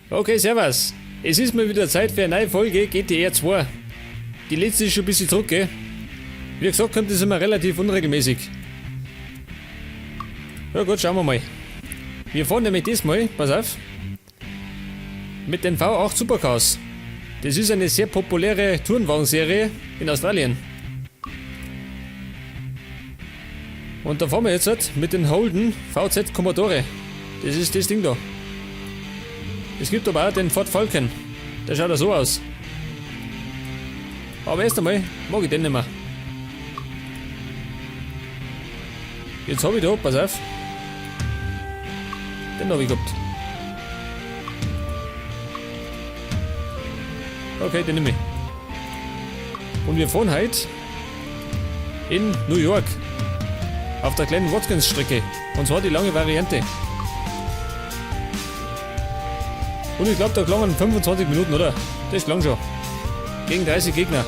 Okay, servus. Es ist mal wieder Zeit für eine neue Folge GTR 2. Die letzte ist schon ein bisschen zurück, gell? Wie gesagt, kommt das immer relativ unregelmäßig. Ja gut, schauen wir mal. Wir fahren nämlich diesmal, pass auf, mit den V8 Supercars. Das ist eine sehr populäre Tourenwagenserie in Australien. Und da fahren wir jetzt halt mit den Holden VZ Commodore. Das ist das Ding da. Es gibt aber auch den Ford Falcon. Der schaut ja so aus. Aber erst einmal mag ich den nicht mehr. Jetzt hab ich da, pass auf. Den hab ich gehabt. Okay, den nehme ich. Und wir fahren heute in New York. Auf der kleinen Watkins-Strecke. Und zwar die lange Variante. Und ich glaub, da klangen 25 Minuten, oder? Das klang schon. Gegen 30 Gegner.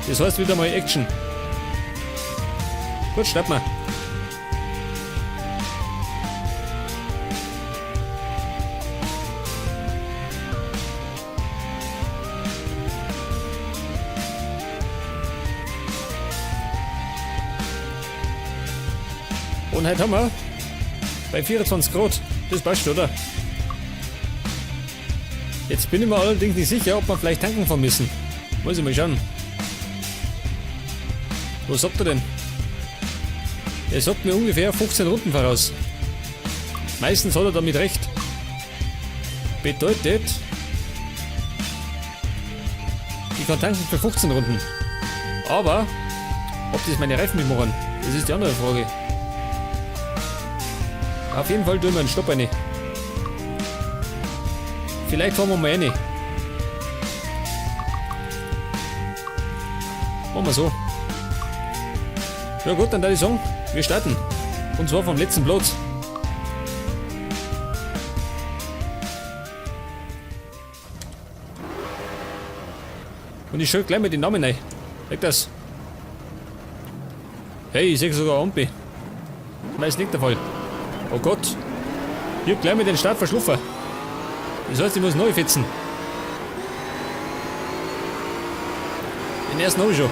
Das heißt wieder mal Action. Gut, starten wir. Und heute haben wir bei 24 Grad. Das passt, oder? Jetzt bin ich mir allerdings nicht sicher, ob wir vielleicht tanken fahren müssen. Muss ich mal schauen. Was sagt er denn? Er sagt mir ungefähr 15 Runden voraus. Meistens hat er damit recht. Bedeutet, ich kann tanken für 15 Runden. Aber, ob das meine Reifen mitmachen, das ist die andere Frage. Auf jeden Fall tun wir einen Stopp rein. Vielleicht fahren wir mal rein. Machen wir so. Ja gut, dann würde ich sagen, wir starten. Und zwar vom letzten Platz. Und ich schau gleich mal den Namen rein. Weg das. Hey, ich seh sogar Ampi. Nein, ist nicht der Fall. Oh Gott. Ich hab gleich mal den Start verschlafen. Das heißt, ich muss neu fetzen. Den ersten hab ich schon.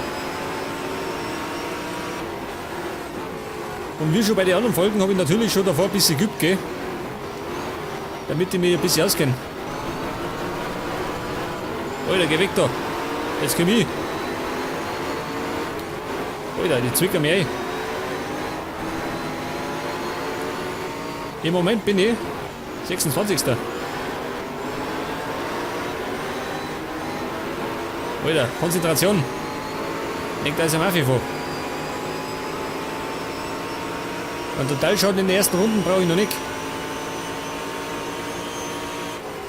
Und wie schon bei den anderen Folgen hab ich natürlich schon davor ein bisschen geübt, gell? Damit ich mich ein bisschen auskenne. Alter, geh weg da. Jetzt komm ich. Alter, die zwicken mich ein. Im Moment bin ich 26. Alter, Konzentration. Denkt da ist ein Mafia vor. Einen Totalschaden in den ersten Runden brauche ich noch nicht.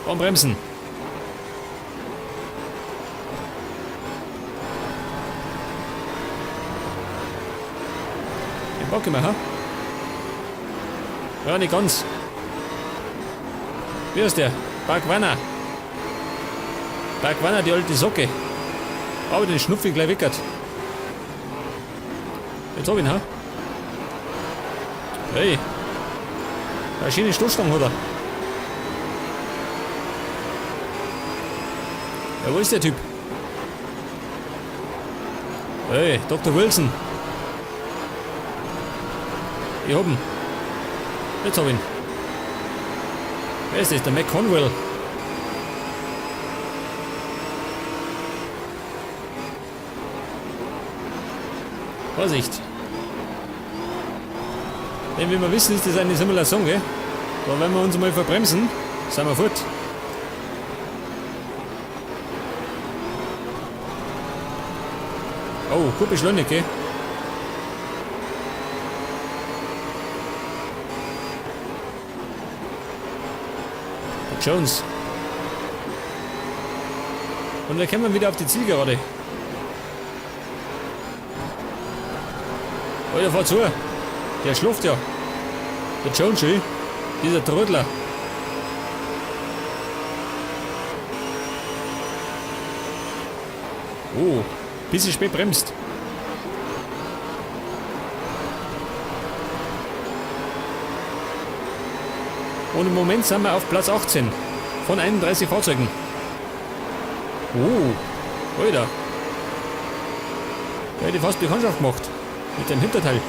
Und bremsen. Den Bock immer, ha? Ja, nicht ganz. Wie ist der? Bargwanna. Bargwanna, die alte Socke. Aber den Schnupf ich gleich weg. Jetzt hab ich ihn, ha? Hey. Eine schöne Stoßstange hat er. Ja, wo ist der Typ? Hey, Doktor Wilson. Ich hab ihn. Jetzt hab ich ihn. Wer ist das? Der McConwell. Vorsicht. Denn wie wir wissen, ist das eine Simulation, gell? Da werden wir uns mal verbremsen, sind wir fort. Oh, gut beschleunigt, gell? Der Jones. Und wir kommen wieder auf die Zielgerade. Alter, fahr zu. Der schläft ja. Der Jones schon. Dieser Trödler. Oh, bisschen spät bremst. Und im Moment sind wir auf Platz 18. Von 31 Fahrzeugen. Oh, Alter. Da hätte ich fast Bekanntschaft gemacht. Mit dem Hinterteil.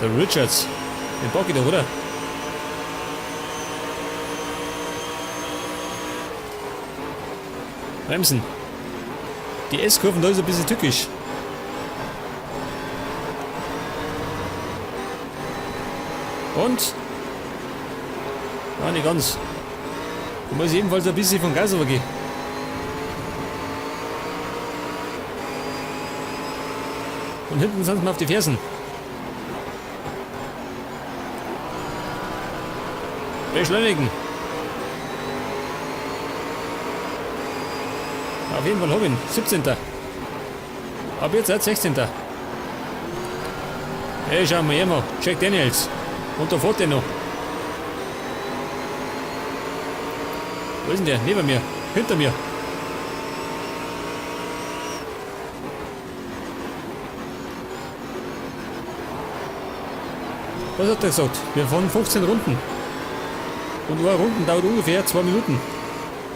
Der Richards. Den pack ich doch, oder? Bremsen. Die S-Kurven, da ist ein bisschen tückisch. Und? Ja, nicht ganz. Da muss ich jedenfalls ein bisschen vom Gas übergehen. Und hinten sind wir auf die Fersen. Beschleunigen. Auf jeden Fall hab ich ihn. 17. Ab jetzt 16. Hey, schauen wir hier mal. Jack Daniels. Und da fährt der noch. Wo ist denn der? Neben mir. Hinter mir. Was hat der gesagt? Wir fahren 15 Runden. Und eine Runde dauert ungefähr 2 Minuten.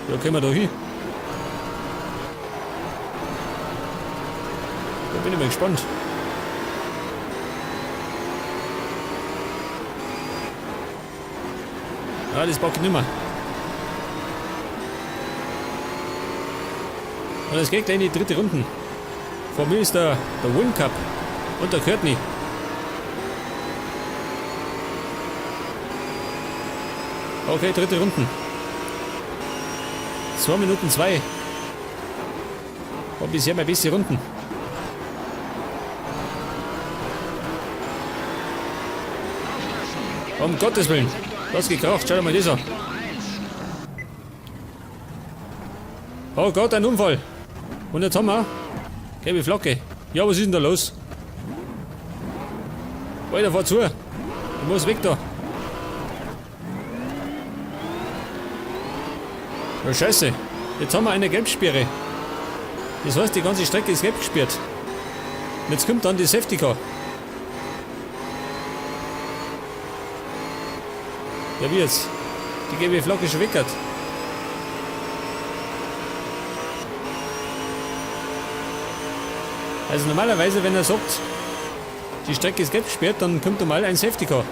Ja, können wir da hin. Da bin ich mal gespannt. Ah, das pack ich nicht mehr. Und es geht gleich in die dritte Runde. Vor mir ist der Win Cup und der Courtney. Okay, dritte Runden. 2 Minuten 2. War bisher meine beste Runden. Um Gottes Willen. Das gekracht. Schau dir mal das an. Oh Gott, ein Unfall. Und jetzt haben wir gelbe Flagge. Ja, was ist denn da los? Alter, fahr zu. Ich muss weg da. Ja, scheiße. Jetzt haben wir eine Gelbsperre. Das heißt, die ganze Strecke ist gelb gesperrt. Und jetzt kommt dann die Safety Car. Ja, wie jetzt? Die gelbe Flagge ist schon weg. Also normalerweise, wenn er sagt, die Strecke ist gelb gesperrt, dann kommt normal ein Safety Car.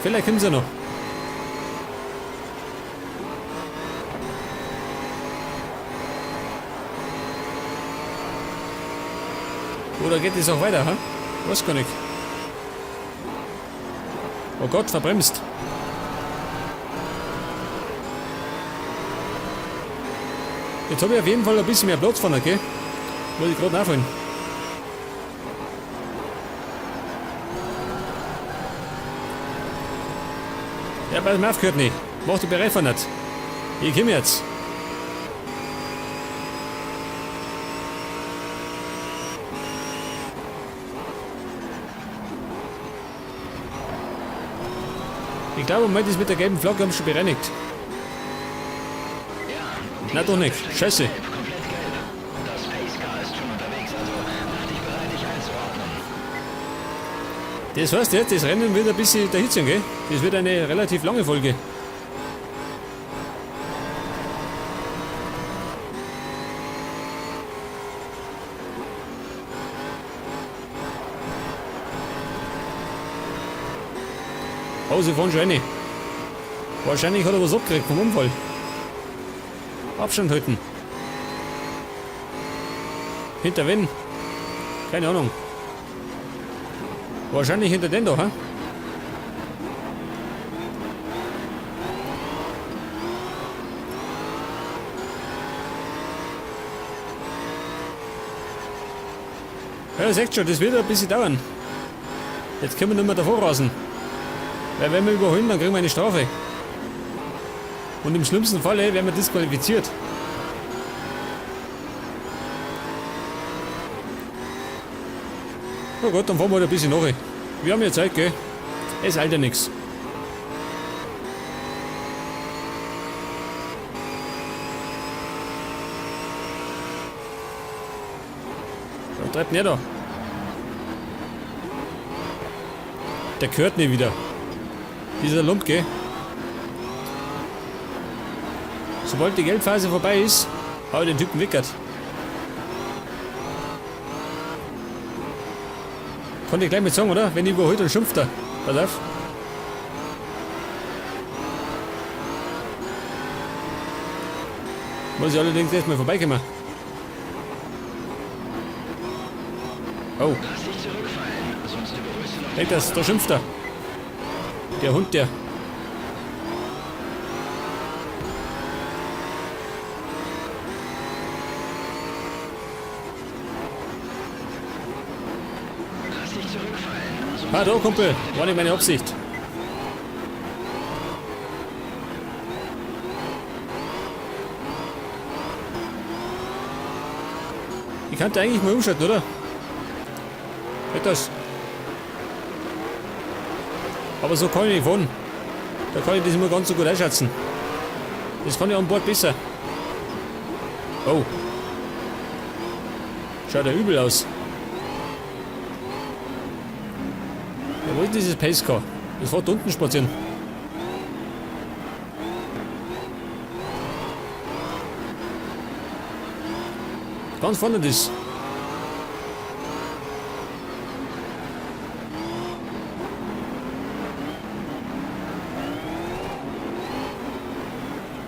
Vielleicht kommen sie noch. Oder geht es auch weiter, hä? Weiß gar nicht. Oh Gott, verbremst. Jetzt hab ich auf jeden Fall ein bisschen mehr Platz vorne, gell? Muss ich grad nachholen. Ja, pass mal auf, Courtney. Mach die Bereifer nicht. Ich komm jetzt. Ich glaube, mal das mit der gelben Flagge haben sie schon bereinigt. Na doch nicht. Scheiße. Das heißt jetzt, das Rennen wird ein bisschen dahinziehen, gell? Das wird eine relativ lange Folge. Oh, sie fahren schon rein. Wahrscheinlich hat er was abgekriegt vom Unfall. Abstand halten. Hinter wen? Keine Ahnung. Wahrscheinlich hinter den da, hä? Ja, seht schon, das wird ein bisschen dauern. Jetzt können wir nicht mehr davor rasen. Weil wenn wir überholen, dann kriegen wir eine Strafe. Und im schlimmsten Falle werden wir disqualifiziert. Na gut, dann fahren wir halt ein bisschen nach. Wir haben ja Zeit, gell? Es eilt ja nix. Da treibt nicht da. Der gehört nie wieder. Dieser Lump, gell? Sobald die Gelbphase vorbei ist, hau ich den Typen wickert. Konnte ich gleich mit sagen, oder? Wenn ich überholt, dann schimpft er. Pass auf. Muss ich allerdings erstmal vorbeikommen. Oh. Lass dich zurückfallen, sonst überholst du noch Denk das, da schimpft er. Der Hund, der. Lass dich zurückfallen, sonst Ah, da, Kumpel. War nicht meine Absicht. Ich könnte eigentlich mal umschalten, oder? Geht das? Aber so kann ich nicht fahren. Da kann ich das immer ganz so gut einschätzen. Das kann ich an Bord besser. Oh. Schaut ja übel aus. Ja, wo ist dieses Pacecar? Das fährt unten spazieren. Ganz vorne das.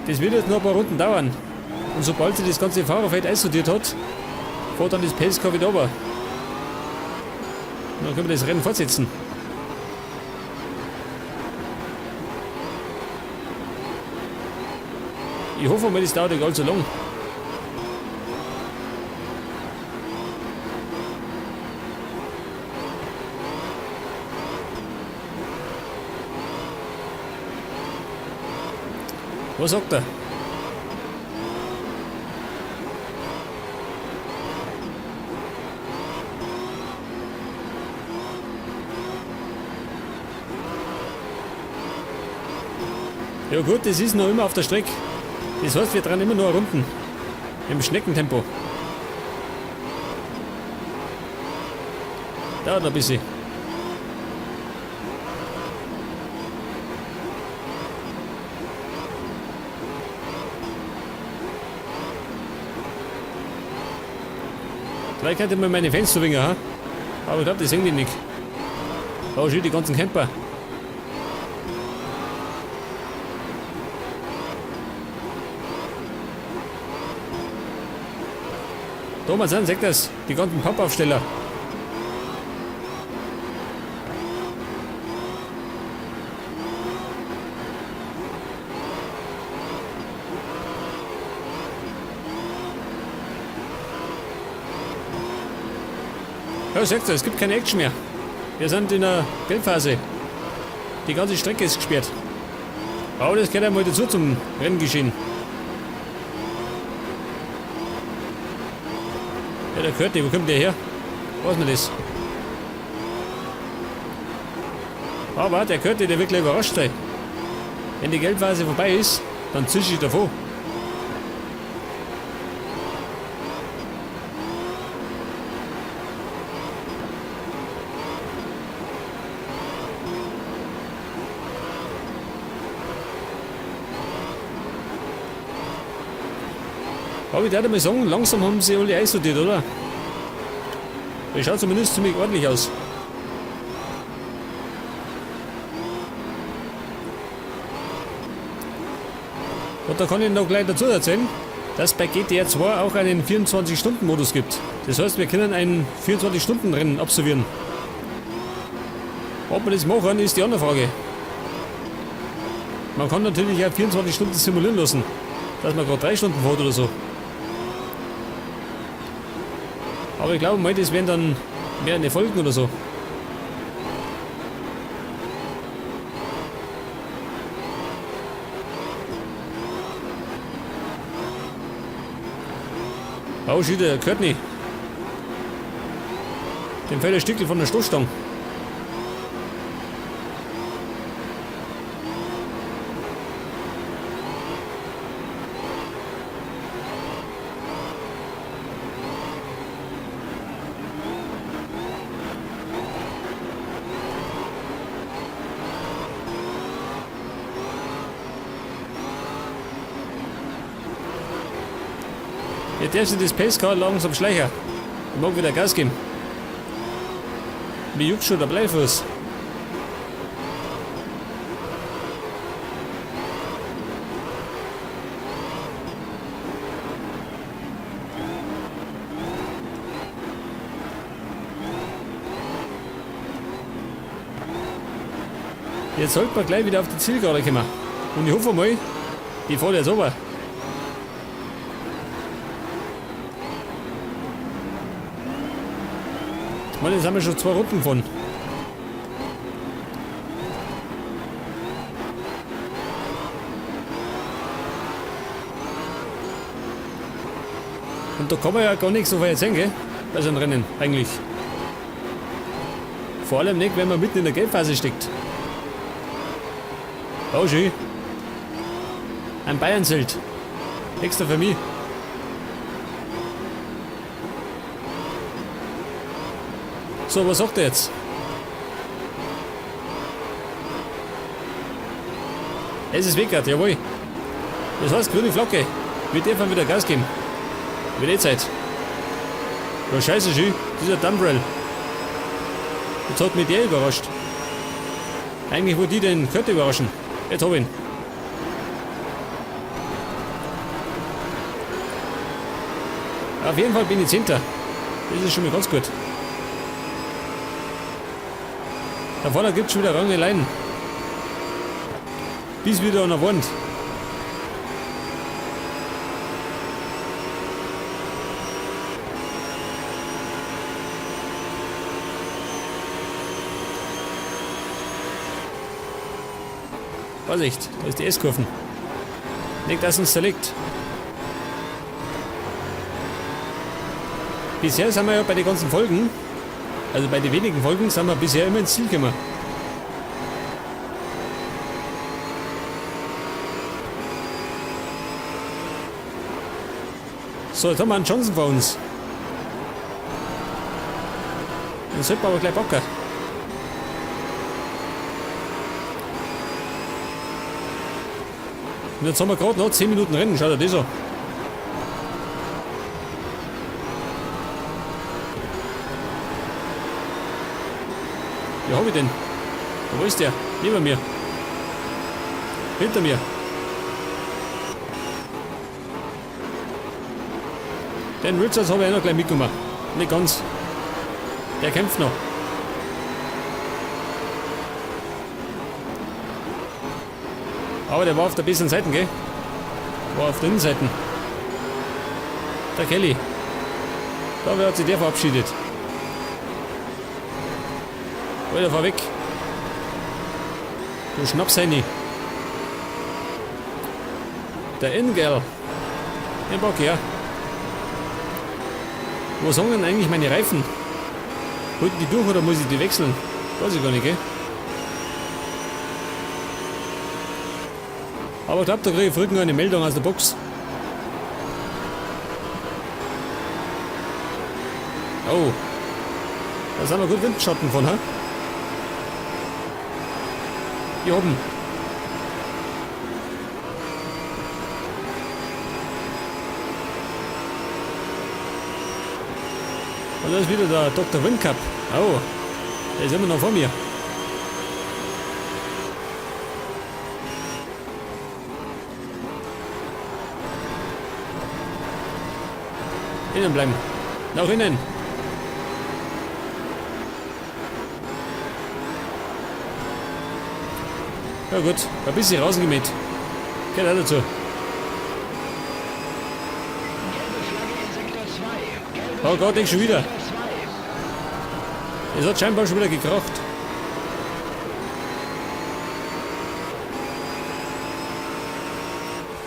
Das wird jetzt noch ein paar Runden dauern. Und sobald sich das ganze Fahrerfeld einsortiert hat, fährt dann das Pacecar wieder runter. Und dann können wir das Rennen fortsetzen. Ich hoffe mal, das dauert nicht allzu lang. Was sagt er? Ja gut, das ist noch immer auf der Strecke. Das heißt, wir dran immer nur Runden. Im Schneckentempo. Dauert noch ein bisschen. Vielleicht könnte man meine Fans zwingen, ha? Aber ich glaub, das sehen die nicht. Da schon die ganzen Camper. Da mal sind, seht das, die ganzen Pappaufsteller. Ja, seht ihr, es gibt keine Action mehr. Wir sind in der Gelbphase. Die ganze Strecke ist gesperrt. Aber das gehört einmal dazu zum Renngeschehen. Ja, der gehört nicht. Wo kommt der her? Was ist denn das? Aber der gehört nicht, der wird gleich überrascht sein. Wenn die Gelbphase vorbei ist, dann zische ich davon. Aber ich würde mal sagen, langsam haben sie alle einsortiert, oder? Das schaut zumindest ziemlich ordentlich aus. Und da kann ich noch gleich dazu erzählen, dass bei GTA 2 auch einen 24-Stunden-Modus gibt. Das heißt, wir können ein 24-Stunden-Rennen absolvieren. Ob wir das machen, ist die andere Frage. Man kann natürlich auch 24 Stunden simulieren lassen, dass man gerade 3 Stunden fährt oder so. Aber ich glaube mal, das wären dann mehrere Folgen oder so. Oh, shit, der gehört nicht. Dem fällt ein Stickel von der Stoßstange. Jetzt darf sich das Pace-Car langsam schleichen. Ich mag wieder Gas geben. Mir juckt schon der Bleifuß. Jetzt sollte man gleich wieder auf die Zielgerade kommen. Und ich hoffe mal, die fährt jetzt runter. Ich meine, jetzt haben wir schon 2 Runden gefahren. Und da kann man ja gar nichts so weit sehen, gell? Bei so einem Rennen, eigentlich. Vor allem nicht, wenn man mitten in der Gelbphase steckt. Oh, schön. Ein Bayernzelt. Extra für mich. So, was sagt er jetzt? Es ist weg, jawohl. Das heißt, grüne Flagge. Wir dürfen wieder Gas geben. Wird eh Zeit. Ja, scheiße, schön. Dieser Dumbrell. Jetzt hat mich der überrascht. Eigentlich wollte ich den Kurt überraschen. Jetzt hab ich ihn. Auf jeden Fall bin ich 10. Das ist schon mal ganz gut. Da vorne gibt's schon wieder Rangeleien. Bis wieder an der Wand. Vorsicht, da ist die S-Kurven. Nicht, dass uns zerlegt. Bisher sind wir ja bei den ganzen Folgen, also bei den wenigen Folgen, sind wir bisher immer ins Ziel gekommen. So, jetzt haben wir einen Johnson vor uns. Den sollten wir aber gleich packen. Und jetzt haben wir gerade noch 10 Minuten Rennen, schaut euch das an. Ja, hab ich den? Wo ist der? Neben mir. Hinter mir. Den Richards habe ich auch noch gleich mitgenommen. Nicht ganz. Der kämpft noch. Aber der war auf der besseren Seite, gell? War auf der Innenseite. Der Kelly. Da hat sich der verabschiedet. Alter, fahr weg. Du Schnapsheini. Der Engel. Den Bock, ja. Wo sind denn eigentlich meine Reifen? Halten die durch oder muss ich die wechseln? Weiß ich gar nicht, gell? Aber ich glaub, da krieg ich früh noch eine Meldung aus der Box. Oh. Da sind wir gut Windschatten von, hä? Hier oben. Und da ist wieder der Doktor Windcup. Oh, der ist immer noch vor mir. Innen bleiben. Nach innen. Ja gut, ein bisschen rausgemäht. Gehört auch dazu. Oh Gott, ich schon wieder. Es hat scheinbar schon wieder gekracht.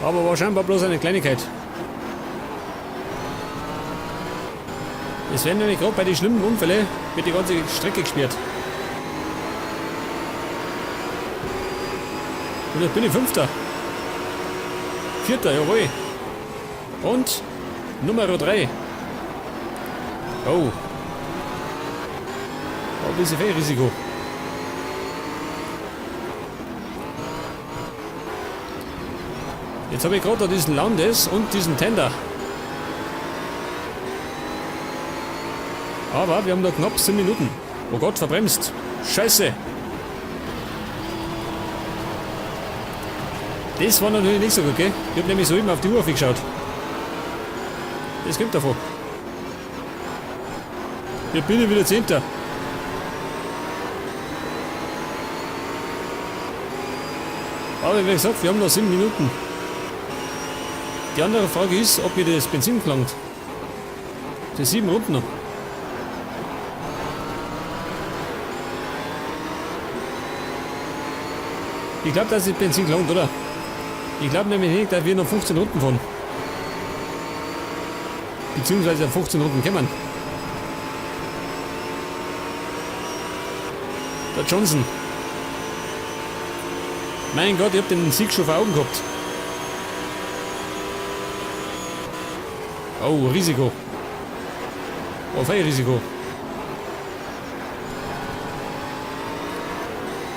Aber war scheinbar bloß eine Kleinigkeit. Es werden nämlich gerade bei den schlimmen Unfällen wird die ganze Strecke gesperrt. Und jetzt bin ich 5. 4., jawohl. Und Nummer 3. Oh. War ein bisschen Fehlrisiko. Jetzt habe ich gerade da diesen Landes und diesen Tender. Aber wir haben noch knapp 7 Minuten. Oh Gott, verbremst. Scheiße. Das war natürlich nicht so gut, gell? Ich hab nämlich soeben auf die Uhr aufgeschaut. Das kommt davon. Hier bin ich wieder Zehnter. Aber wie gesagt, wir haben noch 7 Minuten. Die andere Frage ist, ob mir das Benzin gelangt. Die 7 Runden noch. Ich glaub, dass das Benzin gelangt, oder? Ich glaub nämlich nicht, dass wir noch 15 Runden fahren. Beziehungsweise 15 Runden kommen. Der Johnson. Mein Gott, ich hab den Sieg schon vor Augen gehabt. Oh, Risiko. Oh, fein Risiko.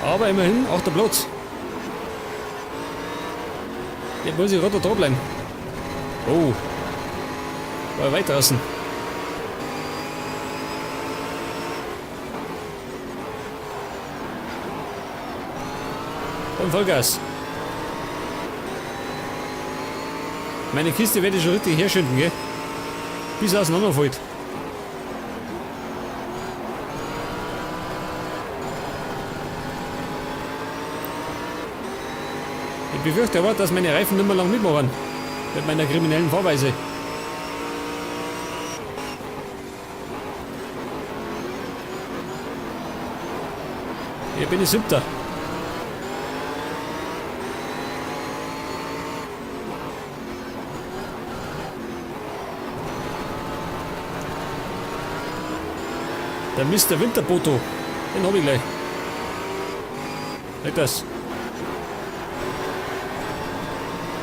Aber immerhin auch der Platz. Jetzt muss ich gerade da bleiben. Oh. War weit draußen. Und Vollgas. Meine Kiste werde ich schon richtig herschinden, gell? Bis er auseinanderfällt. Ich befürchte aber, dass meine Reifen nicht mehr lang mitmachen. Mit meiner kriminellen Fahrweise. Hier bin ich 7. Der Mister Winterboto. Den hab ich gleich. Leg das.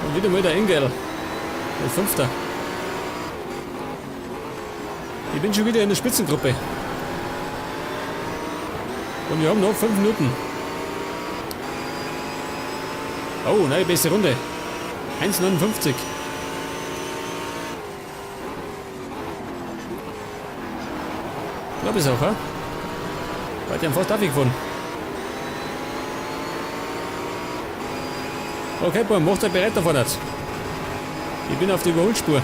Und wieder mal der Engel. Der 5. Ich bin schon wieder in der Spitzengruppe. Und wir haben noch 5 Minuten. Oh, neue beste Runde. 1,59. Glaub ich auch, ha? Heute haben fast aufgefahren. Okay, Bub, macht euch bereit da vorne. Ich bin auf der Überholspur.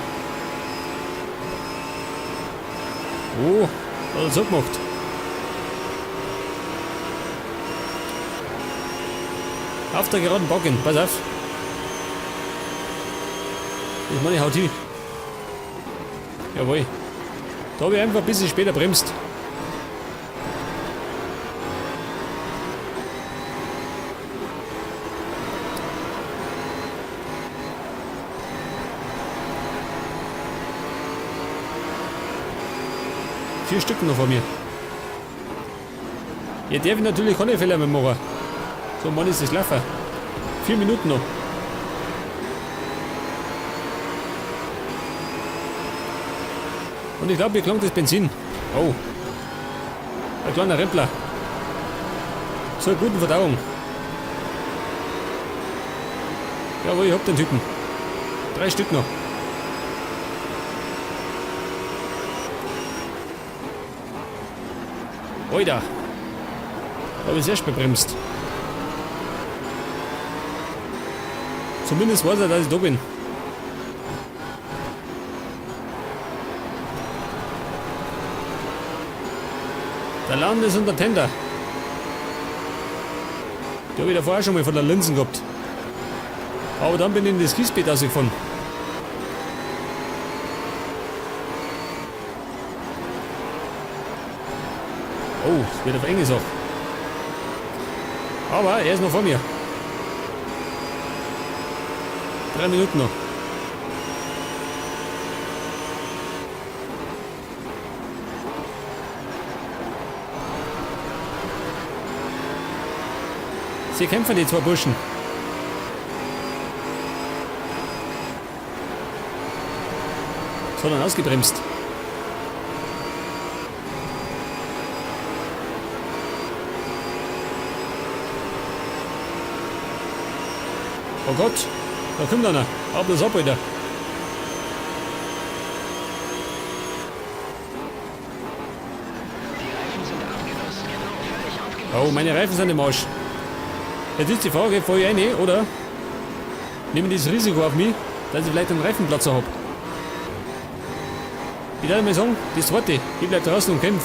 Oh, hat er so gemacht. Auf der geraden Backen, pass auf. Das meine ich haut hin. Jawohl. Da hab ich einfach ein bisschen später bremst. 4 Stück noch vor mir. Hier darf ich natürlich keine Fehler mehr machen. So, Mann, ist das laufen. 4 Minuten noch. Und ich glaub, mir klangt das Benzin. Oh. Ein kleiner Rempler. Zur guten Verdauung. Jawohl, ich hab den Typen. 3 Stück noch. Oida. Da hab ich sehr spät bremst. Zumindest weiß er, dass ich da bin. Der Land ist unter Tender. Die hab ich da vorher schon mal von der Linsen gehabt. Aber dann bin ich in das Kiesbett rausgefahren. Oh, es wird auf enge Sache. Aber er ist noch vor mir. 3 Minuten noch. Sie kämpfen, die 2 Burschen. Sondern ausgebremst. Oh Gott, da kommt einer. Ab das ab, Alter. Oh, meine Reifen sind im Arsch. Jetzt ist die Frage, fahr ich rein, oder nehme ich das Risiko auf mich, dass ich vielleicht einen Reifenplatzer hab. Ich werde mal sagen, das zweite, ich bleib draußen und kämpf.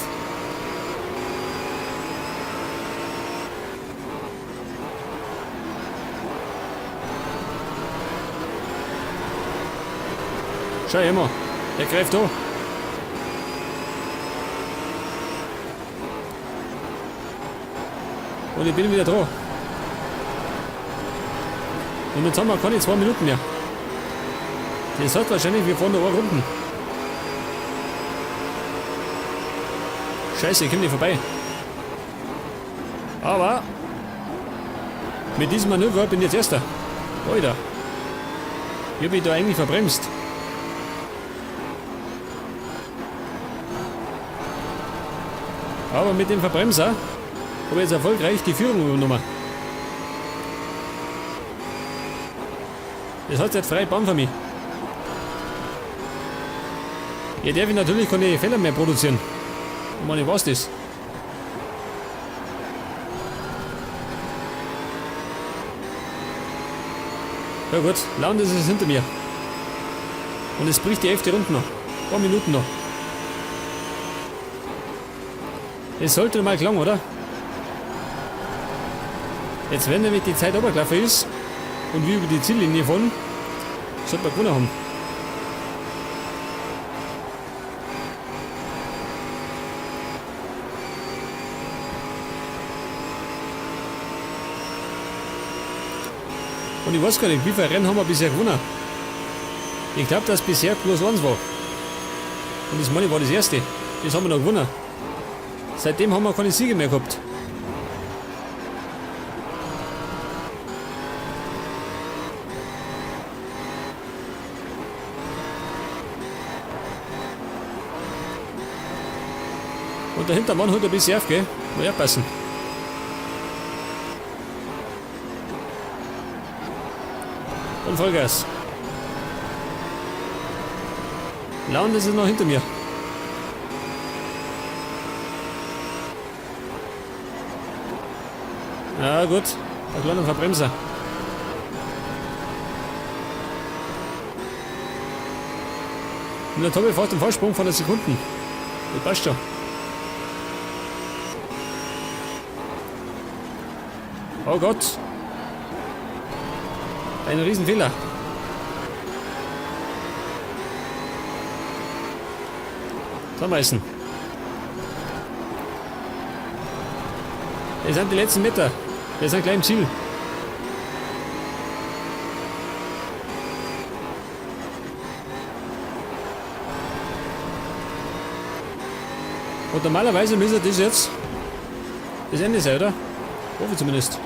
Schau immer, der greift an. Und ich bin wieder dran. Und jetzt haben wir keine 2 Minuten mehr. Das heißt wahrscheinlich, wir fahren noch eine Runden. Scheiße, ich komm nicht vorbei. Aber mit diesem Manöver bin ich jetzt Erster. Alter. Ich hab mich da eigentlich verbremst. Aber mit dem Verbremser habe ich jetzt erfolgreich die Führung übernommen. Das hat jetzt freie Bahn für mich. Hier darf ich natürlich keine Fehler mehr produzieren. Ich meine, ich weiß das. Ja gut, Landis ist hinter mir. Und es bricht die 11. Runde noch. Ein paar Minuten noch. Es sollte mal klang, oder? Jetzt, wenn nämlich die Zeit runtergelaufen ist und wir über die Ziellinie fahren, sollte man gewonnen haben. Und ich weiß gar nicht, wie viele Rennen haben wir bisher gewonnen? Ich glaub, dass bisher bloß eins war. Und das meine ich war das erste. Das haben wir noch gewonnen. Seitdem haben wir keine Siege mehr gehabt. Und der Hintermann holt ein bisschen auf, gell? Muss aufpassen. Und Vollgas. Landis ist noch hinter mir. Ja gut, ein kleiner Verbremser. Und der Tobi fährt den Vorsprung von der Sekunden. Das passt schon. Oh Gott. Ein Riesenfehler. Zusammenreißen. Das sind die letzten Meter. Wir sind gleich im Ziel. Und normalerweise müsste das jetzt das Ende sein, oder? Hoffe ich zumindest.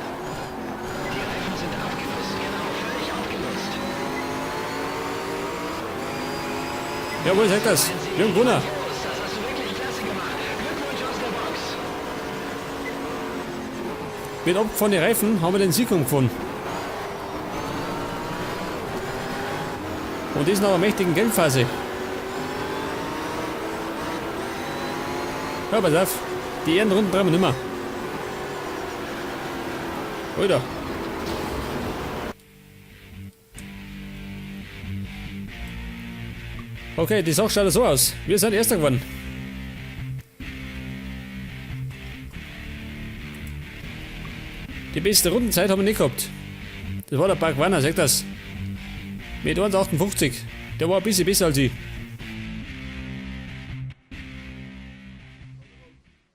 Die Reifen sind abgenutzt, genau, völlig abgenutzt. Jawohl, sag das. Wir haben gewonnen. Das hast du wirklich klasse gemacht. Glückwunsch aus der Box. Mit abgefahrenen Reifen haben wir den Sieg gefunden. Und das nach einer mächtigen Geldphase. Ja, pass auf. Die Ehrenrunden brauchen wir nicht mehr. Alter. Okay, die Sache schaut so aus. Wir sind Erster geworden. Die beste Rundenzeit haben wir nicht gehabt. Das war der Bargwanna, sagt das. Mit 1,58. Der war ein bisschen besser als ich.